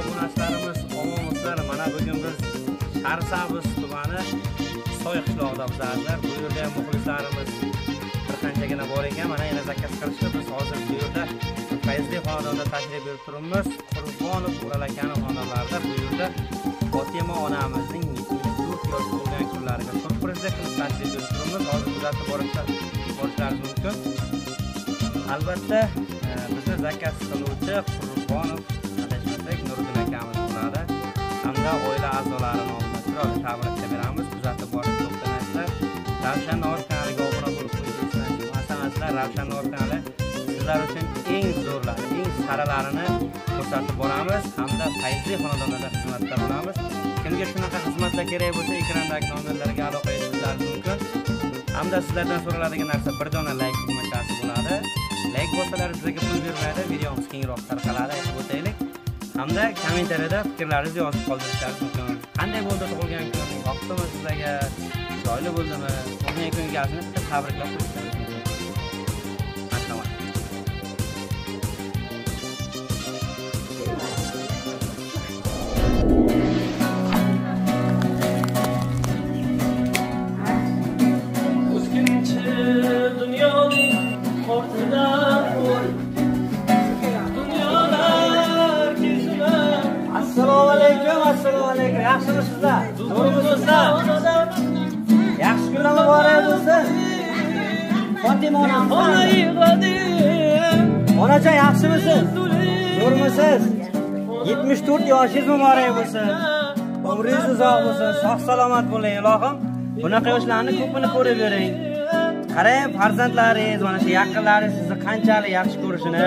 Obunachilarimiz, omonmisizlar? Mana bugun biz Sharsabz tumani Soy qishlog'ida bizlar. Bu yerda ham muxlislarimiz bir qanchagina bor ekan. Mana yana zakaz qilishdi. Biz hozir bu yerda Fayzli xonadonda tashrif buyurib turibmiz. Qurbonov O'ral akani xonadonlarida bu yerda Fotima onamizning 74 yosh to'lgan kunlariga syurprizlik qilib tashrif buyurib turibmiz. Hozir kuzatib borishlaringiz mumkin. Albatta bizni zakaz qiluvchi Qurbonov adashmasak Nuriddin akamiz bo'ladi. Hamda oila a'zolari nomidan chiroyli tabriklar beramiz. Kuzatib borib to'xtamasizlar. Ravshan Navoiy kanaliga obuna bo'lib qo'yishlaringizni, Ravshan Navoiy kanali sizlar uchun eng zo'rlari, eng saralarini ko'rsatib boramiz hamda fayzli xonadonlarda xizmatda bo'lamiz. Kimga shunaqa xizmatlar kerak bo'lsa, ekrandagi nomerlarga aloqaga chiqishlaringiz mumkin. Hamda sizlardan so'raladigan narsa bir dona like tugmachasi bo'ladi. Like bossalar sizlarga pul bermaydi, videomiz kengroq tarqaladi, aytib o'taylik. Hamda kommentariyada fikrlaringizni yozib qoldirishingiz mumkin. Qanday bo'ldi tug'ilgan kun? Yoqdimi sizlarga? Chiroyli bo'ldimi? Tug'ilgan kun egasini bitta tabriklab qo'yishingiz mumkin. Marhamat. O'zginchi dunyoning ortidan qo'y. Dunyolar kezma. Assalomu alaykum, assalomu alaykum. Yaxshimisizlar? To'g'rimisizlar? Yaxshi kunlar muborak bo'lsin. Fotima onamiz. Ona yig'ladim. Onajon yaxshimisiz? Zo'rmisiz? 74 yoshingiz muborak bo'lsin. Umringiz uzoq bo'lsin, sog' salomat bo'ling, ilohim. Bunaqa yoshlarni ko'pini ko'rib bering. Qarang, farzandlaringiz, mana shu yaqinlaringiz sizni qanchalik yaxshi ko'rishini.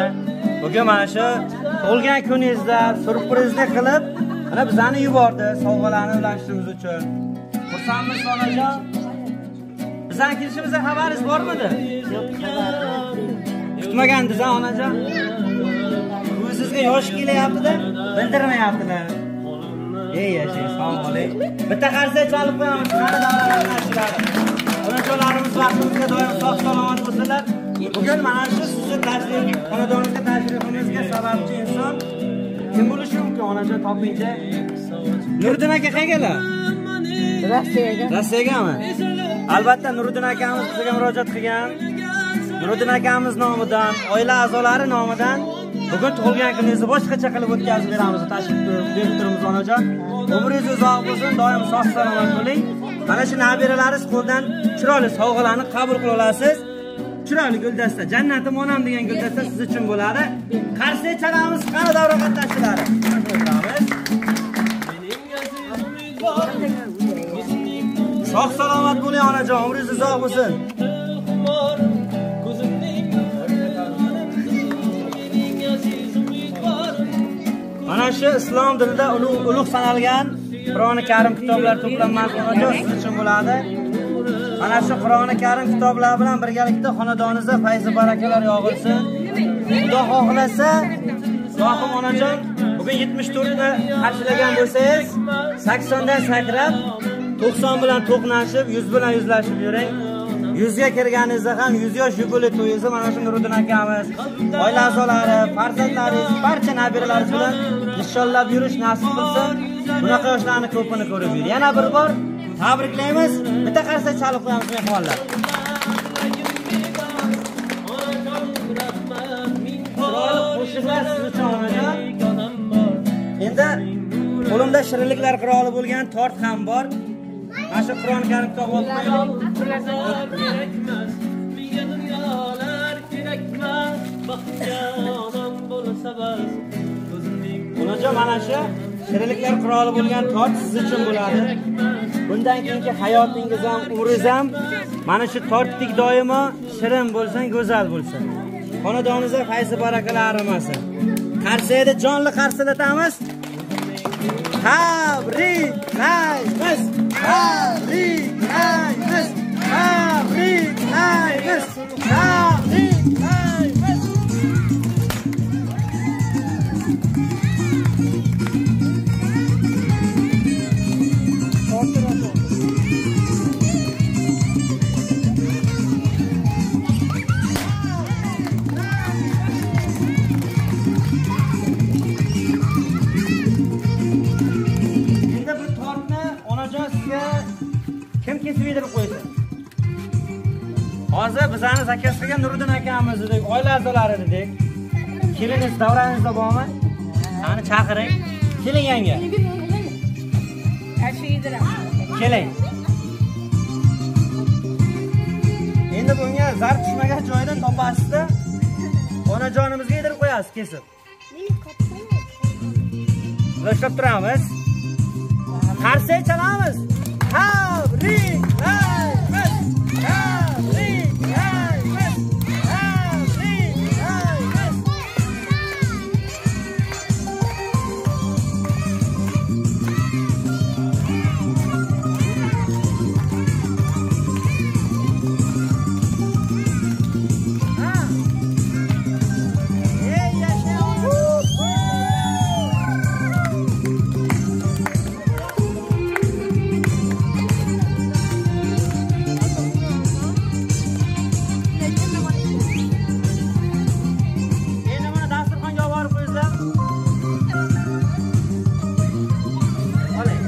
Bugun mana shu tug'ilgan kuningizda syurprizlik qilib, mana bizani yubordi sovg'alarni ulashishimiz uchun. Xursandmisiz onajon? Bizani kelishimizdan xabaringiz bormidi? Yo'q, xabarim. Kutmagandingiz a onajon? Ko'zingizga yosh kelyapti-da, bildirmayaptilar. Ey yashang, sog' bo'ling. Bitta qarsak chalib qo'yamiz. Qani davlatlar. Onajonlarimiz vaqtimizga doim sog' salomat bo'lsinlar. Bugun mana shu sizni tashrif, xonadoningizga tashrifimizga sababchi inson kim bo'lishi mumkin onajon topingchi? Nuriddin aka qayerlar? Rossiyaga. Rossiyagami? Albatta Nuriddin akamiz bizga murojaat qilgan. Nuriddin akamiz nomidan, oila a'zolari nomidan bugun tug'ilgan kuningizni boshqacha qilib o'tkazib beramiz. Tashrif buyurib turibmiz onajon. Umringiz uzoq bo'lsin, doim sog' salomat bo'ling. Mana shu nabiralaringiz qo'ldan chiroyli sovg'alarni qabul qila olasiz. Chiroyli guldasta, jannatim onam degan guldasta siz uchun bo'ladi. Qarsak chalamiz, qani davra qatnashchilari. Sog' salomat bo'ling onajon, umringiz uzoq bo'lsin. Mana shu islom dinida ulug' sanalgan Qur'oni Karim kitoblar to'planmasi onajon siz uchun bo'ladi. Mana shu Qur'oni Karim kitoblar bilan birgalikda xonadoningizda fayz va barakalar yog'ilsin. Xudo xohlasa, Sohib onajon, bugun 74 ni qarshilagan bo'lsangiz, 80 dan sakrab, 90 bilan to'qnashib, 100 bilan yuzlashib yuring. 100 ga kirganingizda ham 100 yosh yubiley to'yingizni mana shu Nuriddin akamiz, oila a'zolari, farzandlaringiz, barcha nabiralaringiz bilan nishonlab yurish nasib qilsin. Bunaqa yoshlarni ko'pini ko'rib yuring. Yana bir bor tabriklaymiz. Bitta qarsak chalib qo'yamiz mehmonlar. Chiroyli qo'shiqlar siz uchun onajon. Endi qo'limda shirinliklar qiroli bo'lgan tort ham bor. Mana shu Qur'oni Karim kitob olib qo'ying. Kerakmas, menga dunyolar kerakmas, baxtga onam bo'lsa bas. Onajon, mana shu shirinliklar qiroli bo'lgan tort siz uchun bo'ladi. Bundan keyingi hayotingiz ham, umringiz ham mana shu tortdek doimo shirin bo'lsin, go'zal bo'lsin. Xonadoningizda fayz barakalar arimasin. Qarsakda jonli qarsilatamiz. Tabriklaymiz! Tabriklaymiz! Tabriklaymiz! Tabriklaymiz! kesib yedirib qo'ysin. Hozir bizani zakaz qilgan Nuriddin akamiz dedik, oila a'zolari dedik. Keliningiz davraningizda bormi? Qani chaqiring. Keling yanga. Keling. Endi bunga zarb tushmagan joyidan topasizda onajonimizga yedirib qo'yasiz kesib. Ushlab turamiz. Qarsak chalamiz. Tabriklaymiz. Tabriklaymiz. Tabriklaymiz. Ha. Ey yasha! Endi mana dasturxonga olib borib qo'yinglar. Oling.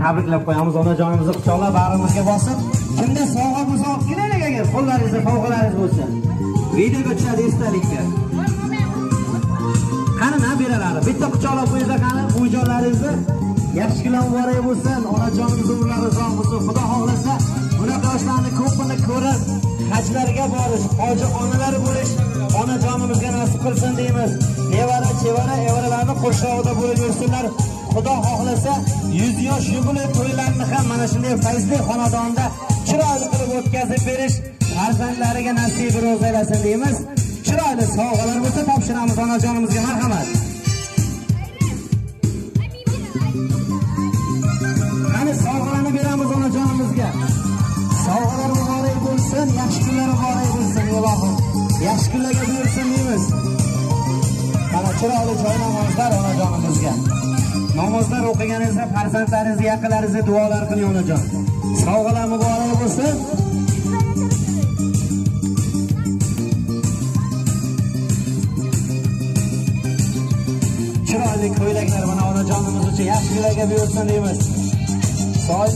Tabriklab qo'yamiz onajonimizni, quchoqlab bag'rimizga bosib. Kimda sovg'a bo'lsa olib kelaylik, agar qo'llaringizda sovg'alaringiz bo'lsa. Videoga tushadi esdalikka. Qani nabiralari, bitta quchoqlab qo'yinglar qani buvijonlaringizni. Yaxshi kunlar muborak bo'lsin, onajonimiz umrlari uzoq bo'lsin. Xudo xohlasa bunaqa yoshlarni ko'pini ko'rib, hajlarga borish, hoji onalar bo'lish onajonimizga nasib qilsin deymiz. Nevara, chevara, evaralarni qurshovida bo'lib yursinlar. Xudo xohlasa 100 yosh yubiley to'ylarini ham mana shunday fayzli xonadonda chiroyli qilib o'tkazib berish farzandlariga nasib ro'z aylasin deymiz. Chiroyli sovg'alar bo'lsa topshiramiz onajonimizga, marhamat. Qani sovg'alarni beramiz onajonimizga. Sovg'alar muborak bo'lsin, yaxshi kunlar muborak bo'lsin, ilohim. Yaxshi kunlarga buyursin deymiz. Mana chiroyli joy namozlar onajonimizga. Namozlar o'qiganingizda farzandlaringizga, yaqinlaringizga duolar qiling onajon. Sovg'alar muborak bo'lsin. Chiroyli ko'ylaklar mana onajonimiz uchun yaxshi kunlarga buyursin deymiz.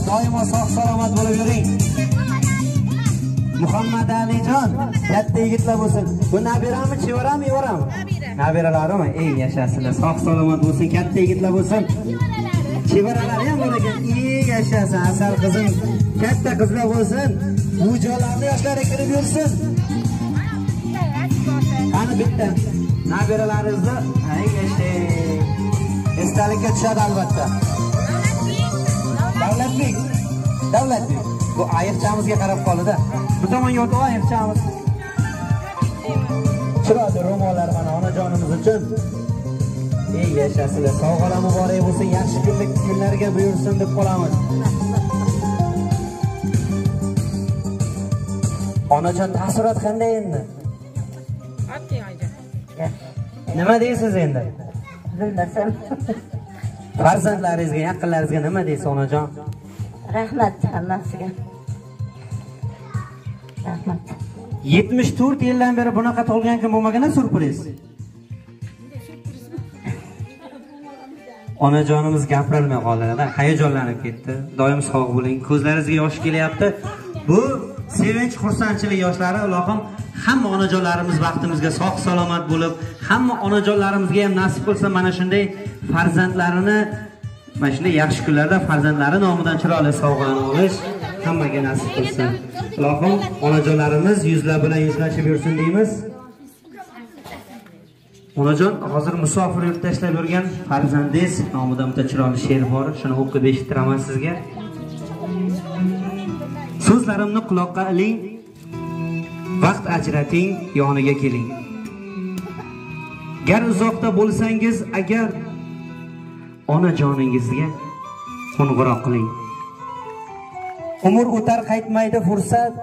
Doimo sog' salomat bo'lib yuring. Muhammad Alijon, katta yigitlar bo'lsin. Bu nabirami, chevarami, evarami? Nabiralarimi? Ey yashasinlar, sog' salomat bo'lsin, katta yigitlar bo'lsin. Chevaralari ham bor ekan. Ey yashasin, asal qizim, katta qizlar bo'lsin. Buvijonlarni yoshlari kirib yursin. Qani bitta nabiralaringizni, ay yashang. Esdalikka tushadi albatta. Davlatbek, Davlatbek. Bu ayiqchamizga qarab qoldi-da. Bu tomonga o'tib ayiqchamiz. Chiroyli ro'mollar mana onajonimiz uchun. Ey yashasizlar, sovg'alar muborak bo'lsin, yaxshi kunlarga buyursin deb qolamiz. Onajon, taassurot qanday endi? Nima deysiz endi? Bilmasam. Farzandlaringizga, yaqinlaringizga nima deysiz onajon? Rahmat hammasiga. Rahmat. 74 yildan beri bunaqa tug'ilgan kun bo'lmagan-a syurpriz. Onajonimiz gapirolmay qoldi-da, hayajonlanib ketdi. Doim sog' bo'ling, ko'zlaringizga yosh kelyapti. Bu sevinch, xursandchilik yoshlari, ilohim hamma onajonlarimiz baxtimizga sog' salomat bo'lib, hamma onajonlarimizga ham nasib qilsin mana shunday farzandlarini, mana shunday yaxshi kunlarda farzandlari nomidan chiroyli sovg'ani olish hammaga nasib qilsin. Ilohim onajonlarimiz yuzlar bilan yuzlashib yursin deymiz. Onajon, hozir musofir yurt tashlab yurgan farzandingiz nomidan bitta chiroyli she'r bor, shuni o'qib eshittiraman sizga. So'zlarimni quloqqa iling, vaqt ajrating, yoniga keling. Gar uzoqda bo'lsangiz agar, onajoningizga qo'ng'iroq qiling. Umr o'tar qaytmaydi fursat,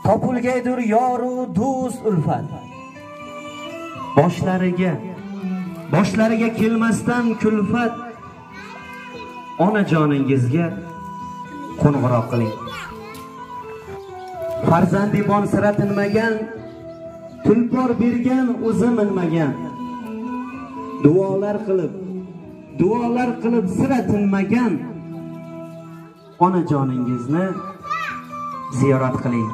topilgaydir yoru do'st ulfat. Boshlariga kelmasdan kulfat, onajoningizga qo'ng'iroq qiling. Farzandibon sira tinmagan, tulpor bergan o'zi minmagan. Duolar qilib, duolar qilib sira tinmagan onajoningizni ziyorat qiling.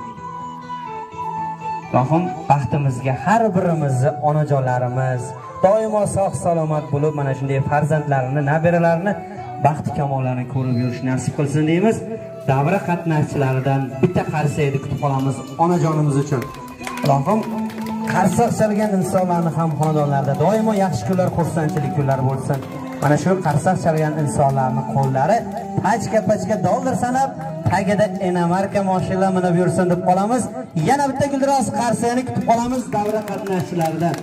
Ilohim baxtimizga har birimizni onajonlarimiz doimo sog' salomat bo'lib, mana shunday farzandlarini, nabiralarini baxti kamollarini ko'rib yurish nasib qilsin deymiz. Davra qatnashchilaridan bitta qarsakni kutib qolamiz onajonimiz uchun. Ilohim qarsak chalgan insonlarni ham xonadonlarida doimo yaxshi kunlar, xursandchilik kunlari bo'lsin. Mana shu qarsak chalgan insonlarning qo'llari pachka-pachka dollar sanab, tagida enomarka mashinalar minib yursin deb qolamiz. Yana bitta guldiroz qarsakni kutib qolamiz davra qatnashchilaridan.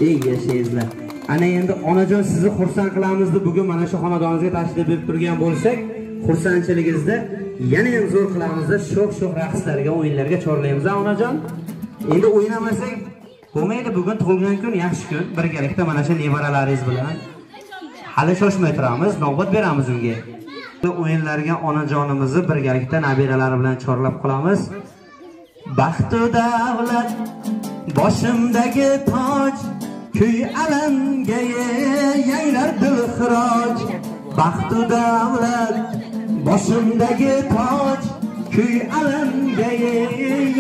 Ey yashaysizlar. Ana endi onajon sizni xursand qilamiz deb bugun mana shu xonadoningizga tashrif buyurib turgan bo'lsak, xursandchiligingizda yana ham zo'r qilamiz deb sho'x-sho'x raqslarga, o'yinlarga chorlaymiz onajon. Endi o'ynamasak bo'lmaydi, bugun tug'ilgan kun, yaxshi kun. Birgalikda mana shu nevaralaringiz bilan hali shoshmay turamiz, navbat beramiz unga. O'yinlarga onajonimizni birgalikda nabiralari bilan chorlab qolamiz. Baxtu davlat boshimdagi toj, kuy alamga yangrar dilxiroj. Baxtu davlat boshimdagi toj, kuy alamga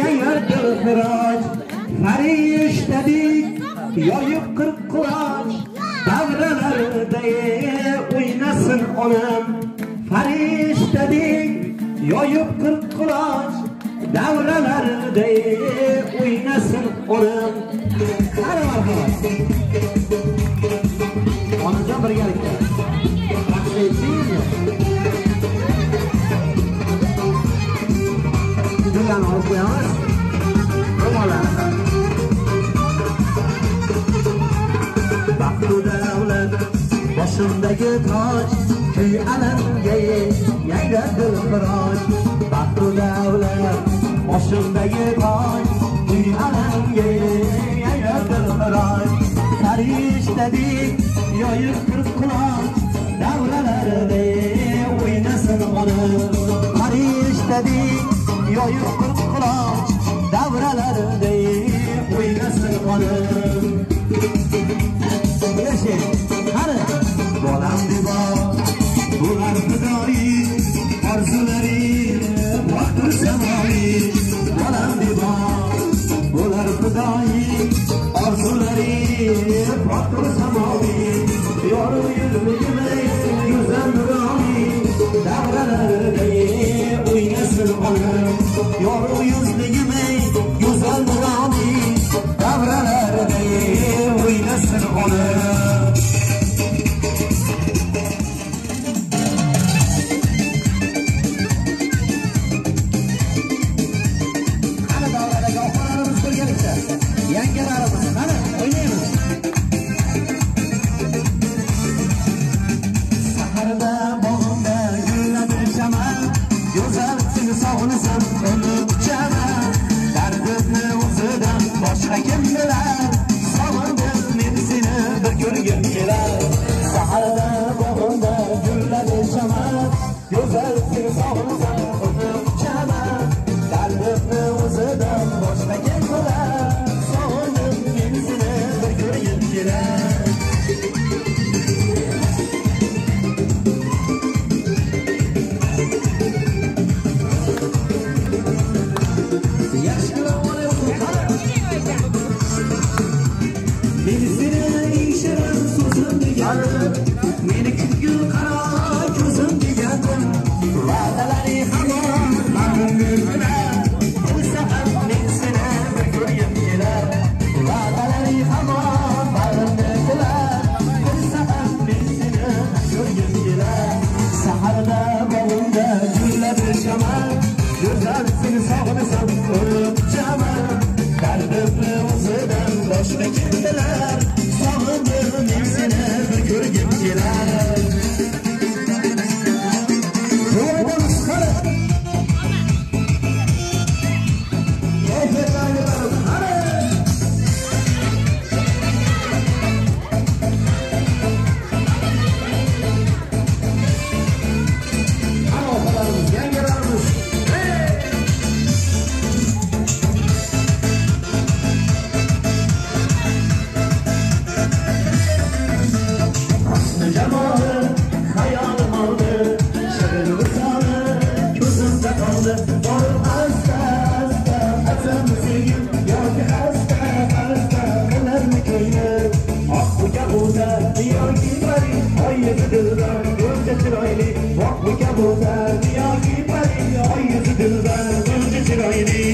yangrar dilxiroj. Farishtadek yoyib qirq quloch, davralarda o'ynasin onam. Farishtadek yoyib qirq quloch, davralarda o'ynasin onam. Qani marhamat. Onajon birgalikda. Raqs etdingizmi? Gullarni olib qo'yamiz. Ro'mollarni. Baxtu davlat boshimdagi toj, kuy alamga yangrar dilxiroj. Baxtu davlat boshimdagi toj, kuy alamga yangrar dilxiroj. Farishtadek yoyib qirq quloch, davralarda o'ynasin onam. Farishtadek yoyib qirq quloch, davralarda o'ynasin onam. Yashang, qani bolam debo, bular fidoyi, orzulari vaqtur samoyi. Bolam debo, bular fidoyi, orzulari vaqtur samoyi. Yorug' yuzligimay go'zal nuroniy, davralarda o'ynasin onam. Yorug' yuzligimay go'zal nuroniy, davralarda o'ynasin onam. Qani davradagi opalarimiz birgalikda, yangalarimiz, qani o'ynaymiz. Saharda bog'imda gulladi chaman, go'zal seni sog'insam uni quchaman. Dardimni o'zidan boshqa kim bilar, sog'indim men seni bir ko'rgim kelar. Saharda bog'imda gulladi chaman, go'zal seni sog'insam uni quchaman. Dardimni o'zidan boshqa kim bilar, sog'indim men seni bir ko'rgim kelar. Men seni eng shirin so'zim degandim, meni kutgin qaro ko'zim degandim. Va'dalaring hamon bag'rimni bilar, bo'lsa ham men seni bir ko'rgim kelar. Va'dalaring hamon bag'rimni bilar, bo'lsa ham men seni ko'rgim kelar. Saharda bog'imda gulladi chaman, go'zal seni sog'insam o'lib quchaman. Dardimni o'zidan boshqa kim bilar, sog'indim men seni bir ko'rgim kelar. To'yamiz qani. Kayfiyatlarni qani. Qani opalarimiz, yangalarimiz. dilbar buncha chiroyli, voh bu kabutar yoki pari, oy yuzi dilbar buncha chiroyli.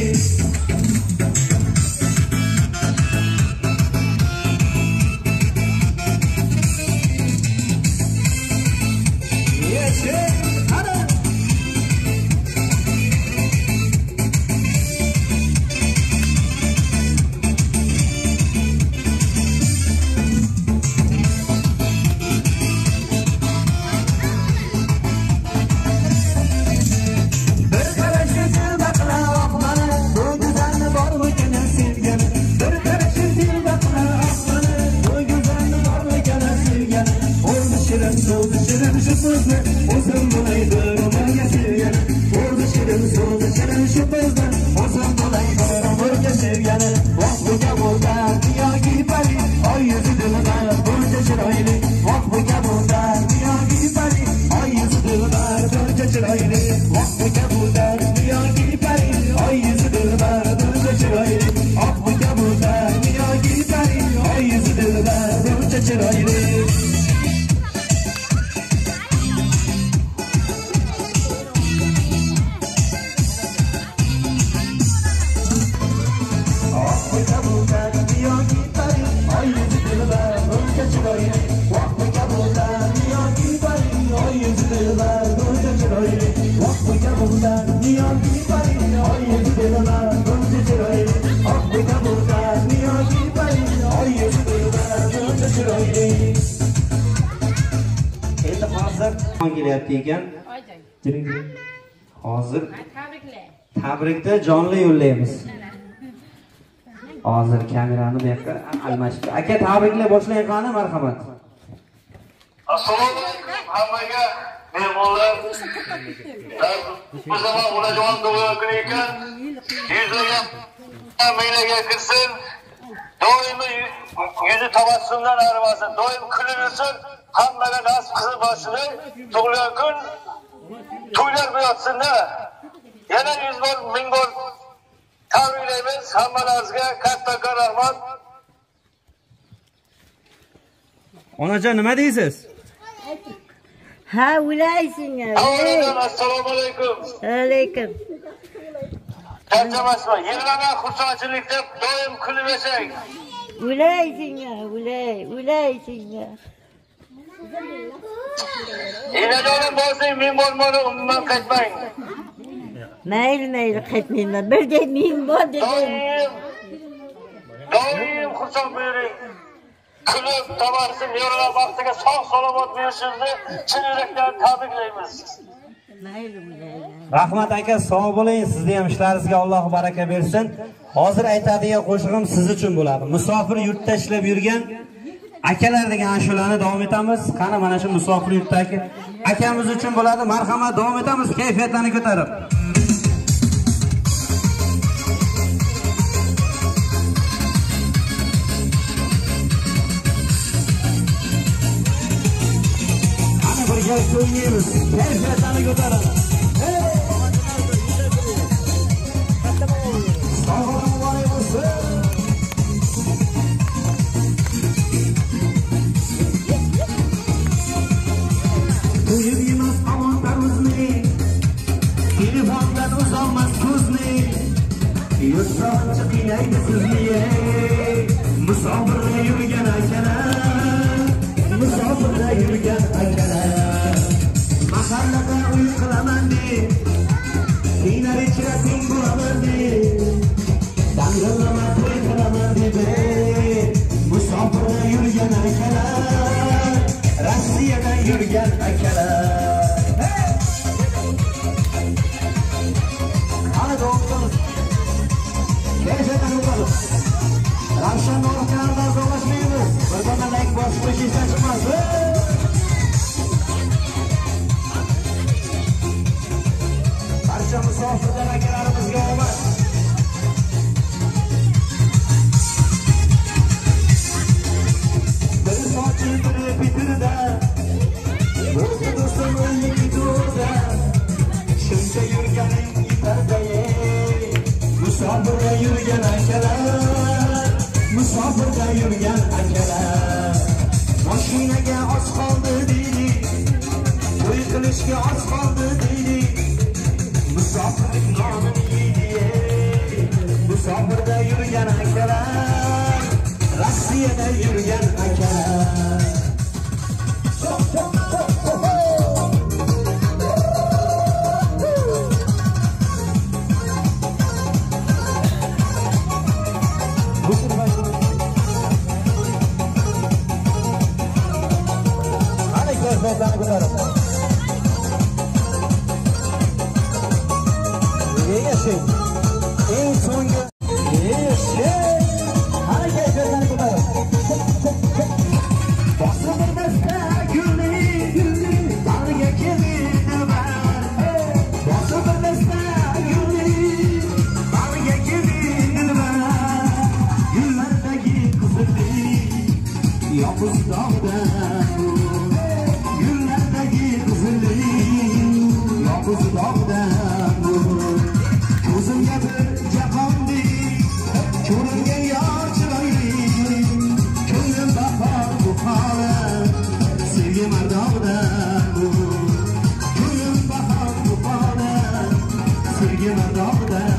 Endi hozir kelyapti ekan. Hozir tabrikni jonli yo'llaymiz. Hozir kamerani bu yoqqa almashib. Aka tabriklar boshlang qani, marhamat. Assalomu alaykum hammaga mehmonlar. Bu zamon Ularjon tug'ilgan kuni ekan. Yuzlagan minglarga kirsin. Doimo yuzi tabassumdan ayrimasin. Doim kulib yursin. Hammaga nasib qilsin boshini. Tug'ilgan kun to'ylar bo'yatsin-da. Yana 100 bor, 1000 bor tabriklaymiz. Hammalaringizga kattakon rahmat. Onajon nima deysiz? Ha, ulaysin. Assalomu alaykum. Alaykum. Charchamasmi? Yig'lama, xursandchilikda doim kulib yashang. Ulaysin, ulay, ulaysin. Enajonim bo'lsang, men bormani umuman qaytmang. Mayli, mayli, qaytmayman. Bir de men bor dedim. Doim xursand bo'ling. Kulib, tabassum, yo'llar baxtiga sog' salomat bo'lishingizni chin yurakdan tabriklaymiz. Rahmat aka, sog' bo'ling. Sizni ham ishlaringizga Alloh baraka bersin. Hozir aytadigan qo'shig'im siz uchun bo'ladi. Musofir yurtda ishlab yurgan akalar degan ashulani davom etamiz. Qani mana shu musofir yurtdagi akamiz uchun bo'ladi. Marhamat, davom etamiz kayfiyatlarni ko'tarib. Qani birga o'ynaymiz. Kayfiyatlarni ko'tarib. Sog'lig'im muborak bo'lsin. To'yib yemas omon tarvuzni, telefondan uzolmas ko'zni, yurt sog'inchi qiynaydi sizni. Musofirda yurgan akalar, musofirda yurgan akalar. Mahallada uy qilaman deb, qiynar ichra teng bo'laman deb, dang'illama to'y qilaman deb, musofirda yurgan akalar, Rossiyada yurgan akalar. Qani davom etamiz. Kayfiyatdan o'tamiz. Ravshan Norov kanalidan uzoqlashmaymiz. Bir dona like bosib qo'yish esdan chiqmas. Barcha musofirlar akalarimizga omad. Bir sochi biri bitirda, bo'lsa do'stim o'llik-da, shuncha yurganing yetarda. Musofirda yurgan akalar, musofirda yurgan akalar. Mashinaga oz qoldi deydi, Uylanishga oz qoldi deydi, musofirlik nonini yeydi. Musofirda yurgan akalar, Rossiyada yurgan akalar. Qani ko'zlarni ko'tarib. Yashang. Eng so'nggi yashang. Qani kayfiyatlarni ko'tarib. Bosib bir dasta gulni, gulni bag'riga keldi dilbar. Bosib bir dasta gulni bag'riga keldi dilbar. Gullardagi qizillik yopiz dog'dan. Gullardagi qizillik yopiz dog'dan. Ko'zimga bir jahondek ko'ringan yor chiroyli, ko'nglim bahor buxori sevgi mardog'dan. Ko'nglim bahor buxori sevgi mardog'dan.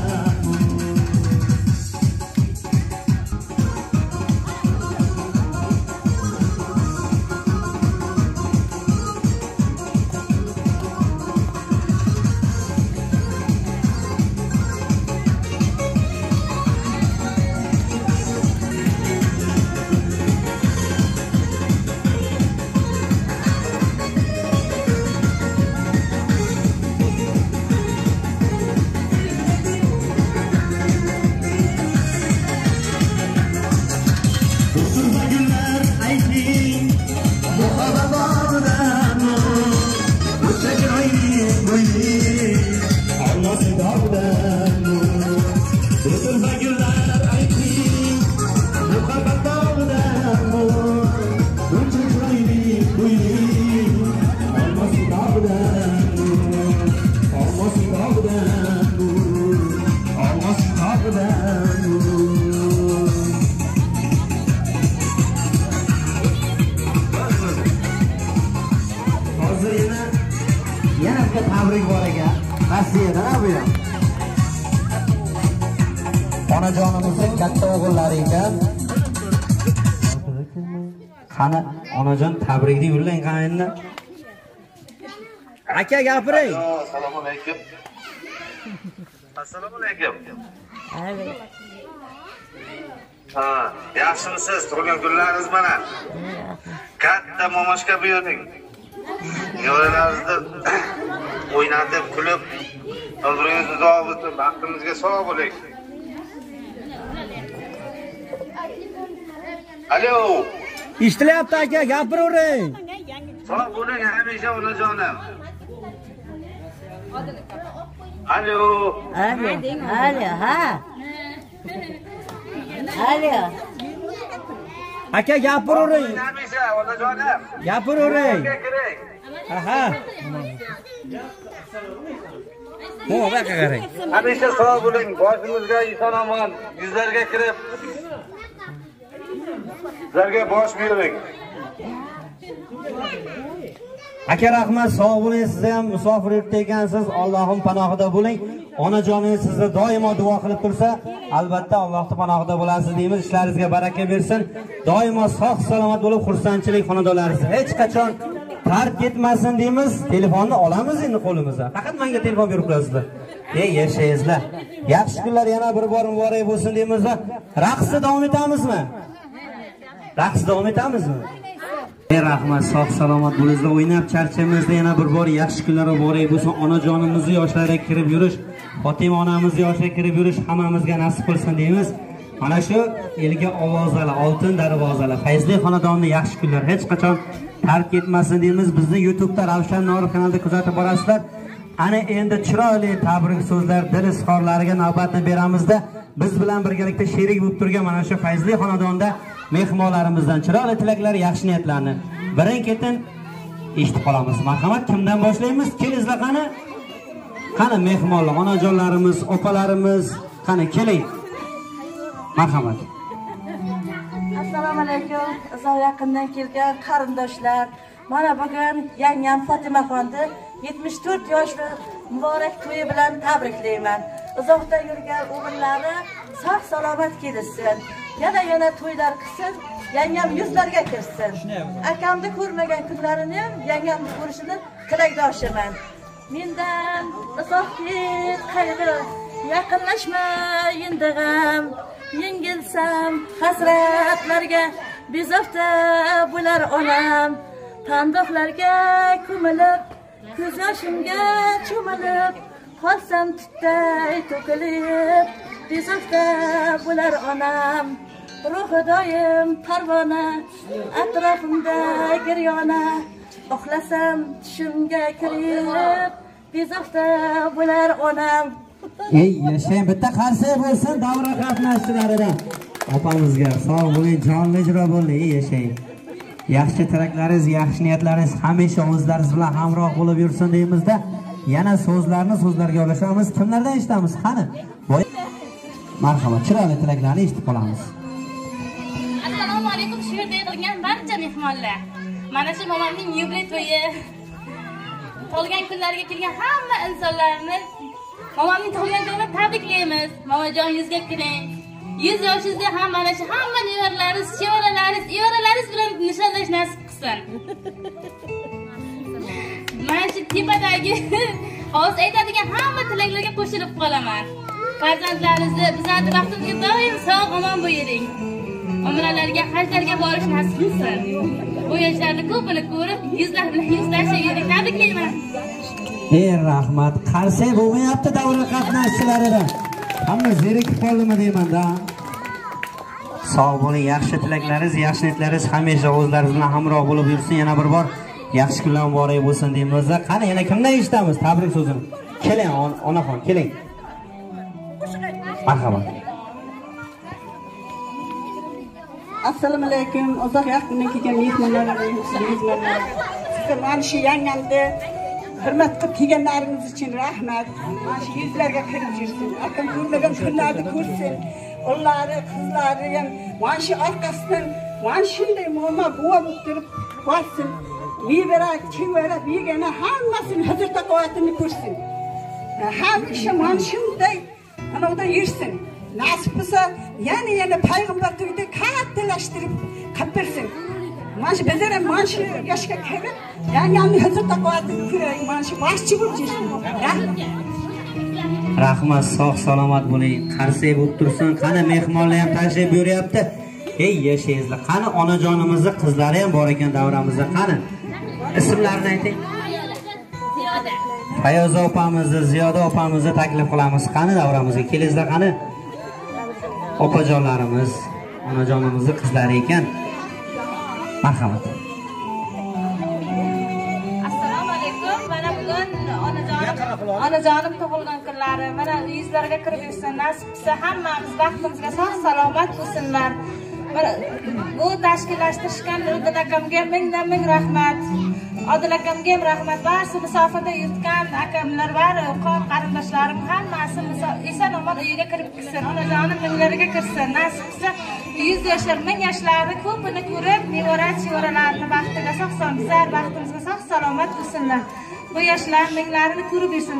Hozir yana bitta tabrik bor ekan. Rossiyadan bu ham. Onajonimizning katta o'g'illari ekan. Qani onajon tabrikni yo'llang qani endi. Aka gapiring. Assalomu alaykum. Assalomu alaykum. Ha, yaxshimisiz? Tug'ilgan kunlaringiz mana. Katta momoshka buyuring. Nevaralaringizni o'ynatib, kulib, umringiz uzoq bo'lsin, baxtimizga sog' bo'ling. Alo. Eshitilyapti aka, gapiravering. Sog' bo'ling hamisha onajonim. Alo. Alo, alo, ha. Alo. Aka gapiravering. Hamisha onajonim. Gapiravering. Aha. Bu aka qarang. Hamisha sog' bo'ling, boshimizga inson omon, yuzlarga kirib sizlarga bosh bering. Aka rahmat, sog' bo'ling. Siz ham musofir yurtda ekansiz, Allohning panohida bo'ling. Onajoningiz sizni doimo duo qilib tursa, albatta Allohning panohida bo'lasiz deymiz. Ishlaringizga baraka bersin. Doimo sog' salomat bo'lib, xursandchilik xonadonlaringizni hech qachon tark etmasin deymiz. Telefonni olamiz endi qo'limizga. Faqat menga telefon berib qo'yasizlar. Ey yashangizlar. Yaxshi kunlar yana bir bor muborak bo'lsin deymiz. Raqsda davom etamizmi? Raqs davom etamizmi? Ey rahmat, sog' salomat bo'lingizlar. O'ynab charchamizda yana bir bor yaxshi kunlar muborak bo'lsin. Onajonimizni yoshlariga kirib yurish, Fotima onamizni yoshiga kirib yurish hammamizga nasib qilsin deymiz. Mana shu elga ovozali, oltin darvozali, fayzli xonadonni yaxshi kunlar hech qachon tark etmasin deymiz. Bizni YouTube'da Ravshan Norov kanalida kuzatib borasizlar. Ana endi chiroyli tabrik so'zlar, dil izhorlariga navbatni beramizda. Biz bilan birgalikda sherik bo'lib turgan mana shu fayzli xonadonda mehmonlarimizdan chiroyli tilaklar, yaxshi niyatlarni birin-ketin eshitib qolamiz. Marhamat, kimdan boshlaymiz? Kelingizlar qani? Qani mehmonlar, onajonlarimiz, opalarimiz, qani keling. Marhamat. Assalomu alaykum. Uzoq yaqindan kelgan qarindoshlar. Mana bugun yangam Fotimaxonni 74 yoshli muborak to'yi bilan tabriklayman. Uzoqda yurgan o'g'illari sog' salomat kelishsin. Yana to'ylar qilsin, yangam yuzlarga kirsin. Akamni ko'rmagan kunlarini ham yangamni ko'rishini tilakdoshiman. Mendan uzoq ket qayg'u, yaqinlashma endi g'am. Yengilsam hasratlarga bezovta bo'lar onam. Tandoqlarga ko'milib, ko'z yoshimga cho'milib, qolsam tutday to'kilib, bezovta bo'lar onam. Ruhi doim parvona, atrofimda giryona, uxlasam tushimga kirib, bezovta bo'lar onam. Ey yashang, bitta qarsak bo'lsin davra qatnashchilaridan. Opamizga sog' bo'ling, jonli ijro bo'ldi. Ey yashang. Yaxshi tilaklaringiz, yaxshi niyatlaringiz hamisha o'zlaringiz bilan hamroh bo'lib yursin deymizda. Yana so'zlarni so'zlarga ulashamiz. Kimlardan eshitamiz? Qani? Marhamat, chiroyli tilaklarni eshitib qolamiz. Assalomu alaykum, shu yerda yig'ilgan barcha mehmonlar. Mana shu momamning yubiley to'yi tug'ilgan kunlariga kelgan hamma insonlarni momamning tug'ilgan kunini tabriklaymiz. Momajon yuzga kiring. 100 yoshingizda ham mana shu hamma nevaralaringiz, chevaralaringiz, evaralaringiz bilan nishonlash nasib qilsin. Mana shu tepadagi hozir aytadigan hamma tilaklarga qo'shilib qolaman. Farzandlaringizni bizlarning baxtimizga doim sog' omon bo'ling. Umralarga, hajlarga borish nasib qilsin. Bu yoshlarni ko'pini ko'rib, yuzlar bilan yuzlashib yuring. Tabriklayman. Ey rahmat, qarsak bo'lmayapti davra qatnashchilaridan. Hamma zerikib qoldimi deyman-da. Sog' bo'ling, yaxshi tilaklaringiz, yaxshi niyatlaringiz hamisha o'zlaringiz bilan hamroh bo'lib yursin. Yana bir bor yaxshi kunlar muborak bo'lsin deymiz. Qani yana kimdan eshitamiz tabrik so'zini? Keling, onaxon, keling. Marhamat. Assalomu alaykum. Uzoq yaqindan kelgan mehmonlarimiz, mehmonlar. Sizga mana shu yangamni hurmat qilib kelganlaringiz uchun rahmat. Mana shu yuzlarga kirib yursin. Akam ko'rmagan kunlarni ko'rsin. O'g'illari, qizlari ham mana shu orqasidan mana shunday momo buva bo'lib turib borsin. Nevara, chevara, begona hammasini huzur taqovatini ko'rsin. Hamisha mana shunday ana yursin. Nasib bo'lsa yana payg'ambar to'yida kattalashtirib qilib bersin. Mana shu bizlar ham mana shu yoshga kirib, yangamni huzur taqovatini ko'raylik, mana shu boshchi bo'lib yursin. Rahmat, sog' salomat bo'ling. Qarsak bo'lib tursin. Qani mehmonlar ham tashrif buyuryapti. Ey yashangizlar. Qani onajonimizni qizlari ham bor ekan davramizda. Qani ismlarini ayting. Fayoza opamizni, Ziyoda opamizni taklif qilamiz. Qani davramizga kelingizlar qani. Opajonlarimiz, onajonimizni qizlari ekan. Marhamat. Assalomu alaykum. Mana bugun onajonim tug'ilgan kunlari. Mana yuzlarga kirib yursin, nasib qilsa hammamiz baxtimizga sog' salomat bo'lsinlar. Mana bu tashkillashtirishgan Nuriddin akamga mingdan ming rahmat. Odil akamga ham rahmat. Barcha musofada yurtgan akamlar, bari qon qarindoshlarim hammasi eson omon uyiga kirib kirsin. Onajonim minglariga kirsin. Nasib qilsa 100 yoshlar, 1000 yoshlarni ko'pini ko'rib, nevara chevaralarini baxtiga sog' bizlar baxtimizga sog' salomat bo'lsinlar. Bu yoshlar minglarini ko'rib yursin.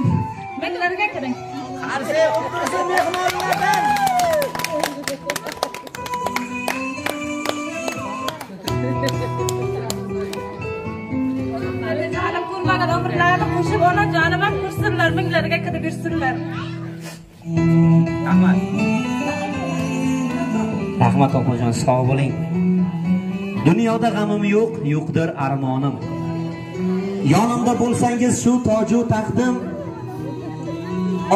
Minglarga kiring. Qarsak o'tirsin mehmonlardan. Onajonim ko'rmagan umrlarini qo'shib, onajonim ham ko'rsinlar, minglarga kirib yursinlar. Rahmat. Rahmat opajon, sog' bo'ling. Dunyoda g'amim yo'q, yo'qdir armonim. Yonimda bo'lsangiz shu toju taxtim.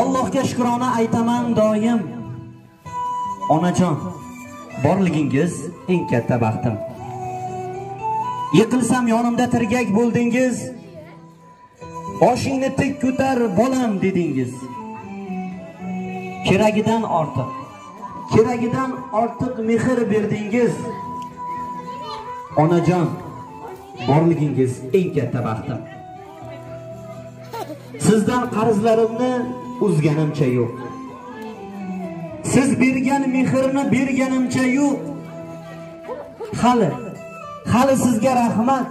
Allohga shukrona aytaman doim. Onajon, borligingiz eng katta baxtim. Yiqilsam yonimda tirgak bo'ldingiz. Boshingni tik ko'tar bolam dedingiz. Keragidan ortiq, keragidan ortiq mehr berdingiz. Onajon, borligingiz eng katta baxtim. Sizdan qarzlarimni uzganimcha yo'q. Siz bergan mehrni berganimcha yo'q. Hali sizga rahmat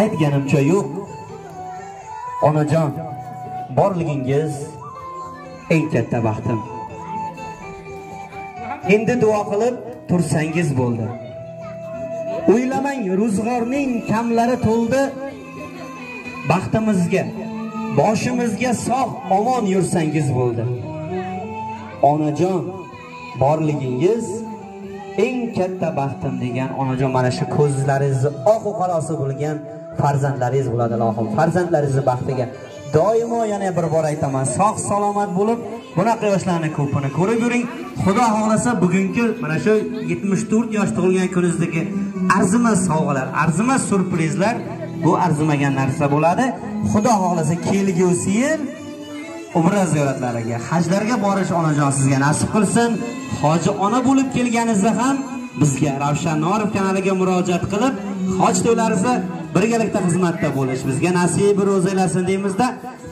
aytganimcha yo'q. Onajon, borligingiz eng katta baxtim. Endi duo qilib tursangiz bo'ldi. O'ylamang, ro'zg'orning kamlari to'ldi. Baxtimizga, boshimizga sog' omon yursangiz bo'ldi. Onajon, borligingiz eng katta baxtim degan onajon, mana shu ko'zlaringizni oq uqalosi bo'lgan farzandlaringiz bo'ladi ilohim. Farzandlaringizni baxtiga doimo, yana bir bor aytaman, sog' salomat bo'lib, bunaqa yoshlarni ko'pini ko'rib yuring. Xudo xohlasa bugungi mana shu 74 yosh tug'ilgan kuningizdagi arzimas sovg'alar, arzimas syurprizlar bu arzimagan narsa bo'ladi. Xudo xohlasa kelgusi yil umra ziyoratlariga, hajlarga borish onajon sizga nasib qilsin. Hoji ona bo'lib kelganingizda ham bizga Ravshan Norov kanaliga murojaat qilib, hoj to'ylaringizda birgalikda xizmatda bo'lish bizga nasib ro'za aylasin deymizda,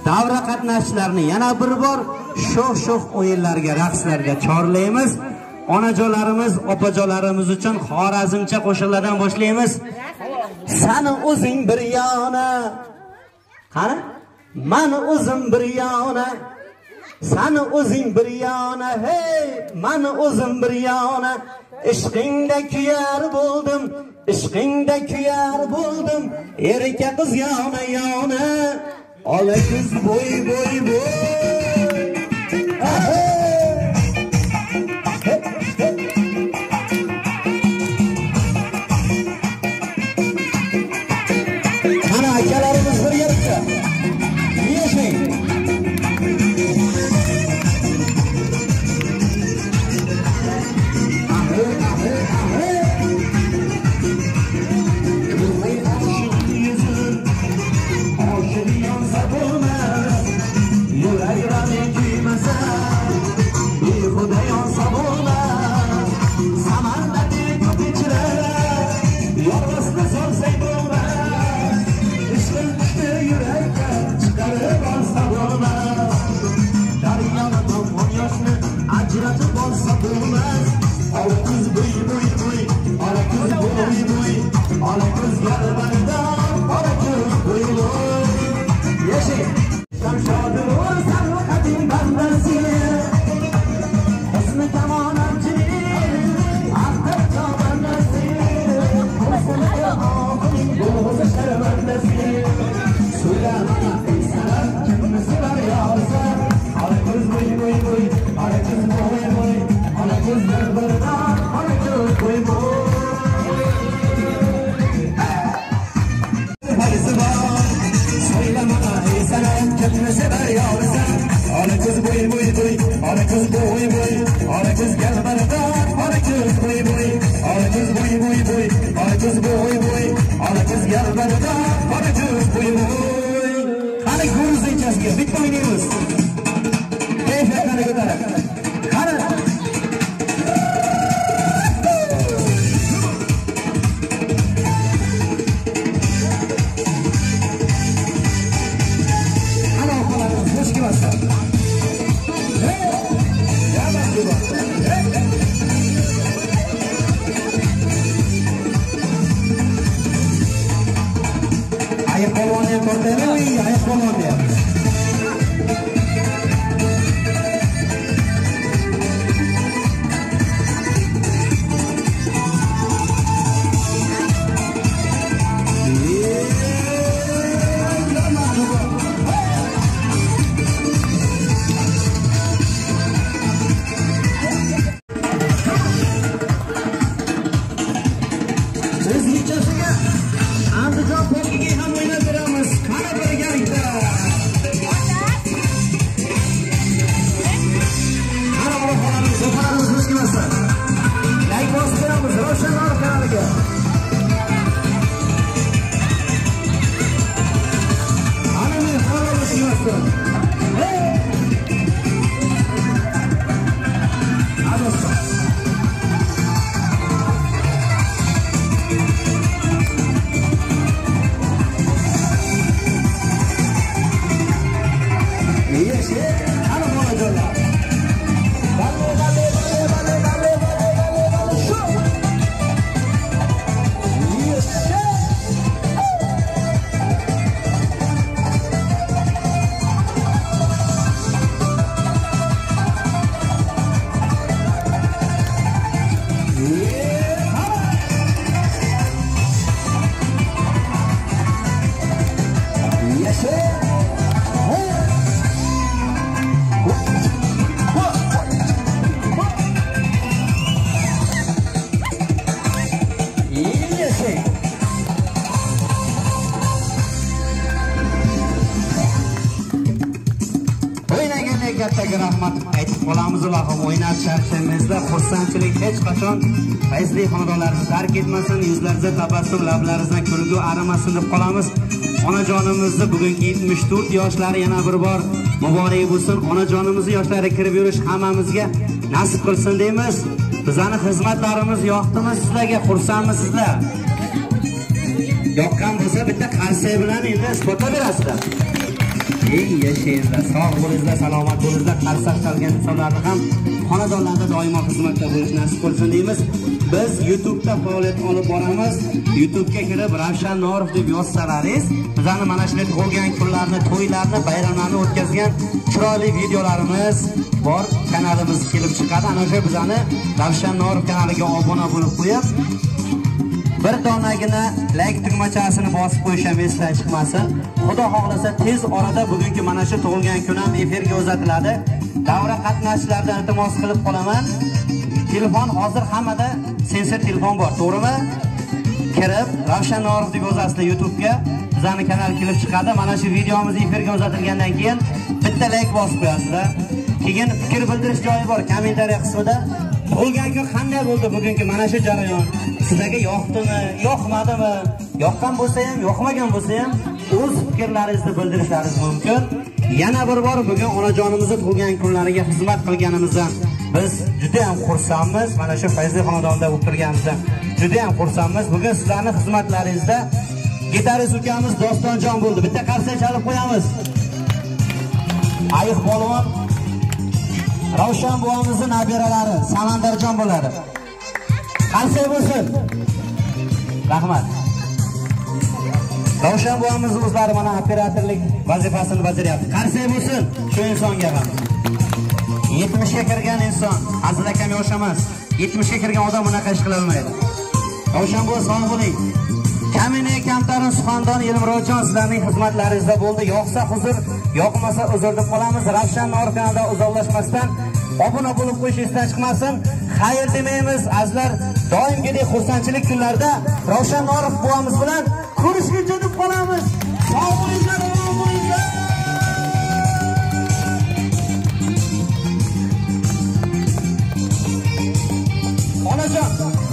davra qatnashchilarini yana bir bor sho'x-sho'x o'yinlarga, raqslarga chorlaymiz. Onajonlarimiz, opajonlarimiz uchun xorazmcha qo'shiqlardan boshlaymiz. Sani o'zing bir yona, qani? Mani o'zim bir yona, sani o'zing bir yona, hey, mani o'zim bir yona. Ishqingda kuyar bo'ldim, ishqingda kuyar bo'ldim, erka qiz yona yona, ola ko'z bo'y bo'y bo'y. Mana akalarimiz birgalikda. Yashang. Ajratib olsa bo'lmas, ola ko'z bo'y bo'y bo'y, ola ko'z bo'y bo'y, ola ko'z garbanida, ola ko'z bo'y bo'y. Yashang. Shamshodi sarvi qadim bandasi, husni kamon avjini, axtar jobandasi, husni oqining bo'g'zi sharmandasi. So'ylama ey sanam, kimni sevar yorsan? Ola ko'z bo'y bo'y bo'y, ola ko'z bo'y bo'y, ola ko'z bir-birdan, ola ko'z bo'y bo'y. Fayzi bor, so'ylama ey sanam, kimni sevar yorsan? Ola ko'z bo'y bo'y bo'y, ola ko'z bo'y bo'y, ola ko'z galbardan, ola ko'z bo'y bo'y, ola ko'z bo'y bo'y bo'y, ola ko'z bo'y bo'y, ola ko'z galbardan, ola ko'z bo'y bo'y. Qani ko'rsinchasiga bitta o'ynaymiz. Kayfiyatlarni ko'tarib. Qani. Ana opalarimiz xush kelibsizlar. Ayiq polvonni ham tortaymi? Ayiq polvonni ham. O'zbekchasiga Andijon polkiga ham o'ynab beramiz. Qani birgalikda. Sizlarga rahmat aytib qolamiz, ilohim o'ynab charchamangizlar, xursandchilik hech qachon fayzli xonadonlarni tark etmasin, yuzlaringizda tabassum, lablaringizdan kulgu arimasin deb qolamiz. Onajonimizni bugungi 74 yoshlari yana bir bor muborak bo'lsin. Onajonimizni yoshlari kirib yurish hammamizga nasib qilsin deymiz. Bizning xizmatlarimiz yoqdimi sizlarga? Xursandmisizlar? Yoqqan bo'lsa bitta qarsak bilan endi isbotlab berasizlar. Ey yashanglar, sog' bo'linglar, salomat bo'linglar. Qarsak chalgan insonlarni ham xonadonlarda doimo xizmatda bo'lish nasib qilsin deymiz. Biz YouTube'da faoliyat olib boramiz. YouTube'ga kirib Ravshan Norov deb yozsalaringiz, bizani mana shunday tug'ilgan kunlarni, to'ylarni, bayramlarni o'tkazgan chiroyli videolarimiz bor. Kanalimiz kelib chiqadi. Ana o'sha bizani Ravshan Norov kanaliga obuna bo'lib qo'yib, bir donagina like tugmachasini bosib qo'yish ham esdan chiqmasin. Xudo xohlasa tez orada bugungi mana shu tug'ilgan kun ham efirga uzatiladi. Davra qatnashchilaridan iltimos qilib qolaman. Telefon hozir hammada sensor telefon bor, to'g'rimi? Kirib Ravshan Norov deb yozasizlar YouTube'ga, bizning kanal kelib chiqadi. Mana shu videomiz efirga uzatilgandan keyin bitta like bosib qo'yasizlar. Keyin fikr bildirish joyi bor, kommentariya qismida. Tug'ilgan kun qanday bo'ldi bugungi mana shu jarayon? Sizlarga yoqdimi, yoqmadimi? Yoqqan bo'lsa ham, yoqmagan bo'lsa ham o'z fikrlaringizni bildirishlaringiz mumkin. Yana bir bor bugun onajonimizni tug'ilgan kunlariga xizmat qilganimizdan biz juda ham xursandmiz. Mana shu fayzli xonadonda bo'lib turganimizdan juda ham xursandmiz. Bugun sizlarning xizmatlaringizda gitarist ukamiz Dostonjon bo'ldi. Bitta qarsak chalib qo'yamiz. Ayiq polvon Ravshan buvamizning nabiralari Samandarjon bo'ladi. Qarsak bo'lsin. Rahmat. Ravshan buvamiz o'zlari mana operatorlik vazifasini bajaryapti. Qarsak bo'lsin shu insonga ham. 70 ga kirgan inson, hazil akam yosh emas. 70 ga kirgan odam bunaqa ish qila olmaydi. Ravshan buva sog' bo'ling. Kamina kamtarin suxandon Elmurodjon sizlarning xizmatlaringizda bo'ldi. Yoqsa huzur, yoqmasa uzr deb qolamiz. Ravshan Norov kanalidan uzoqlashmasdan obuna bo'lib qo'yish esdan chiqmasin. Xayr demaymiz azizlar. Doimgidek xursandchilik kunlarida Ravshan Norov buvamiz bilan ko'rishguncha deb qolamiz. Sog' bo'linglar, omon bo'linglar. Onajon.